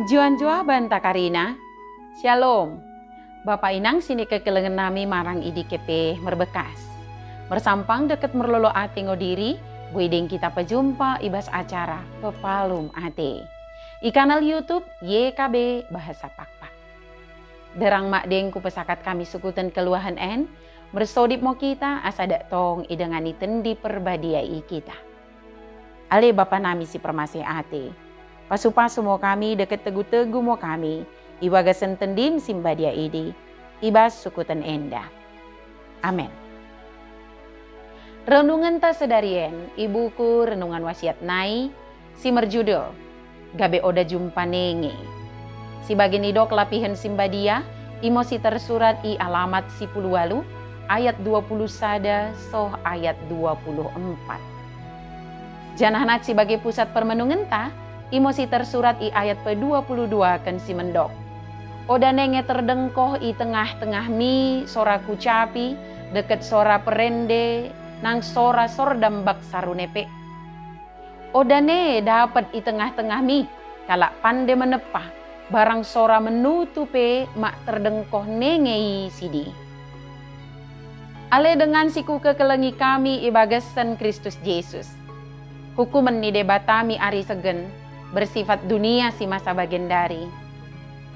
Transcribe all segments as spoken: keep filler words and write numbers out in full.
Njuah-njuah banta karina. Syalom. Bapa inang sinikekelengen nami marang i dike pe merbekas. Mersampang dekket merlolo ate ngo diri, boi deng kita pejumpa i bas acara Pepalum Ate i kanal YouTube Y K B Bahasa Pakpak. Sinderrang madeng kupesakat kami sukuten keluahen en, mersodip mo kita asa dak tong idengani Tendi Perbadia i kita. Ale Bapa nami si permaseh ate, pasu-pasu mo kami dekket tegu-tegu mo kami i bagasen Tendim si mbadia idi, i bas sukuten enda. Amen. Renungenta sedari en i buku Renungan Wasiat nai, si merjudul Gabe Oda Jumpa Nenge. Si bage nidok lapihen si mbadia, imo si tersurat i Alamat sipuluh walu ayat dua puluh sada soh ayat dua puluh empat. Janah nat si bage pusat permenungenta, imo si tersurat i ayat pedua puluh duaken si mendok: Oda nenge terdengkoh i tengah-tengah mi sora kucapi, dekket sora perende, nang sora sordam bak sarune pe. Oda ne dapet i tengah-tengah mi kalak pande meneppa, barang sora menutu pe mak terdengkoh nenge i sidi. Ale dengan si kukekelengi kami i bagasen Kristus Jesus. Hukumen ni Debata mi ari segen, bersifat dunia si masa bagendari.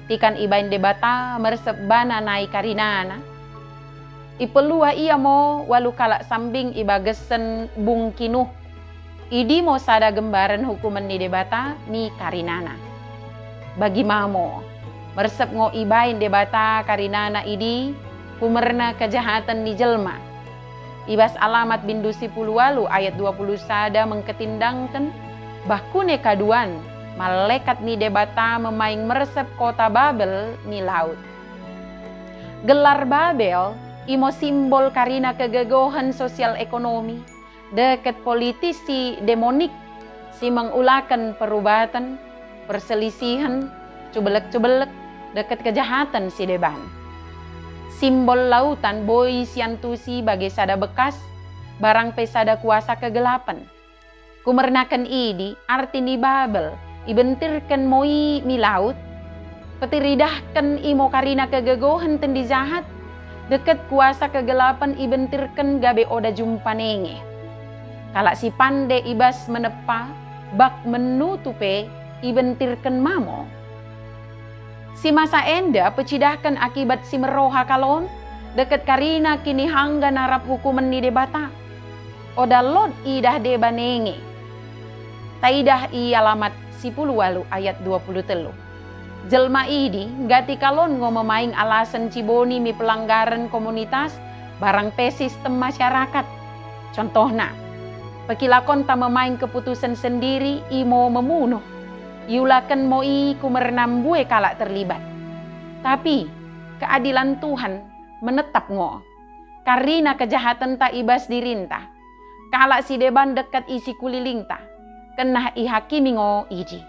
Tikan ibain Debata mersep bana nai karinana, ipeluah ia mo walu kalak sambing i bagasen bungki Nuh. Idi mo sada gembaren hukumen ni Debata mi karinana. Bagi ma mo, mersep ngo ibain Debata karinana idi kumerna kejahaten ni jelma. I bas Alamat bindu sipuluh walu ayat dua puluh sada mengketindangken, bakune kaduan malekat ni Debata memaing mersep kota Babel mi laut. Gelar Babel imo simbol karina kegegohen sosial ekonomi, dekket politisi demonik si mengulaken perubaten, perselisihen, cubellek-cubellek, dekket kejahaten sideban. Simbol lautan boi siantusi bage sada bekas, barang pe sada kuasa kegelapen. Kumernaken idi, arti ni Babel ibentirken mo i mi laut, peteridahken imo karina kegegohen tendi jahat, dekket kuasa kegelapen ibentirken gabe oda jumpa nenge. Kalak si pande i bas meneppa, bak menutu pe ibentirken ma mo. Si masa enda pecidahken akibat si meroha kalon, dekket karina kinihangga narap hukumen ni Debata. Oda lot idah deba nenge. Taidah i Alamat sipuluh walu ayat dua puluh tellu. Jelma idi nggati kalon ngo memaing alasen ciboni mi pelanggaren komunitas barang pe sistem masyarakat. Contohna, pekilakonta memaing keputusen sendiri imo memunuh. Iulaken mo i kumerna mbue kalak terlibat. Tapi, keadilan Tuhan menetap ngo. Karina kejahatenta i bas dirinta, kalak sideban dekket i sikulilingta, kennah ihakimi ngo idi.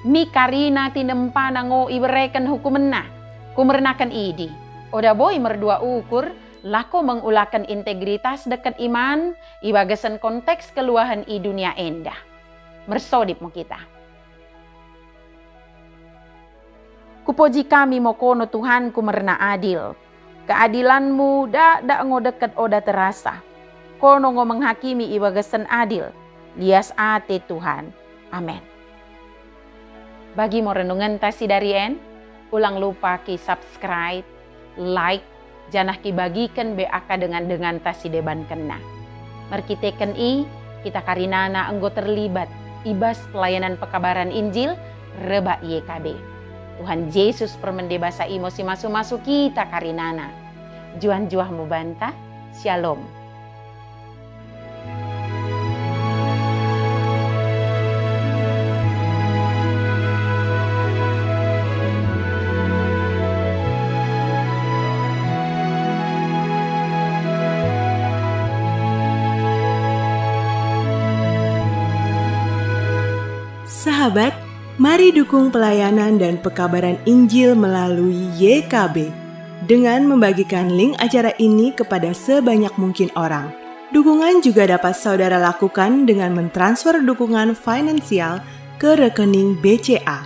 Mi karina tinempana ngo ibereken hukumenna. Kumernaken idi, oda boi merdua ukur lako mengulaken integritas dekket iman i bagasen konteks keluahen i dunia enda. Mersodip mo kita. Kupoji kami mo kono Tuhan kumerna adil. Keadilanmu dakdak ngo dekket oda terasa. Kono ngo menghakimi i bagasen adil. Lias ate Tuhan. Amen. Bagi mo renungenta sidari en, ulang lupa ki-subscribe, like, janah kibagiken be akka dengan-denganta sidebankenna. Merkiteken i, kita karinana enggo terlibat i bas pelayanan pekabaran Injil rebbak Y K B. Tuhan Jesus permende basa imo si masu-masu kita karinana. Njuah-njuah mo banta. Syalom. Sahabat, mari dukung pelayanan dan pekabaran Injil melalui Y K B dengan membagikan link acara ini kepada sebanyak mungkin orang. Dukungan juga dapat saudara lakukan dengan mentransfer dukungan finansial ke rekening B C A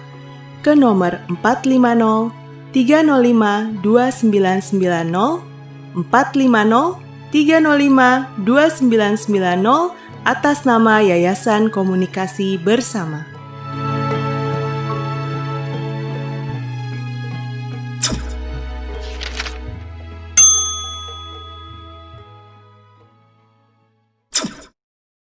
ke nomor empat lima nol tiga nol lima dua sembilan sembilan nol, empat lima nol tiga nol lima dua sembilan sembilan nol, atas nama Yayasan Komunikasi Bersama.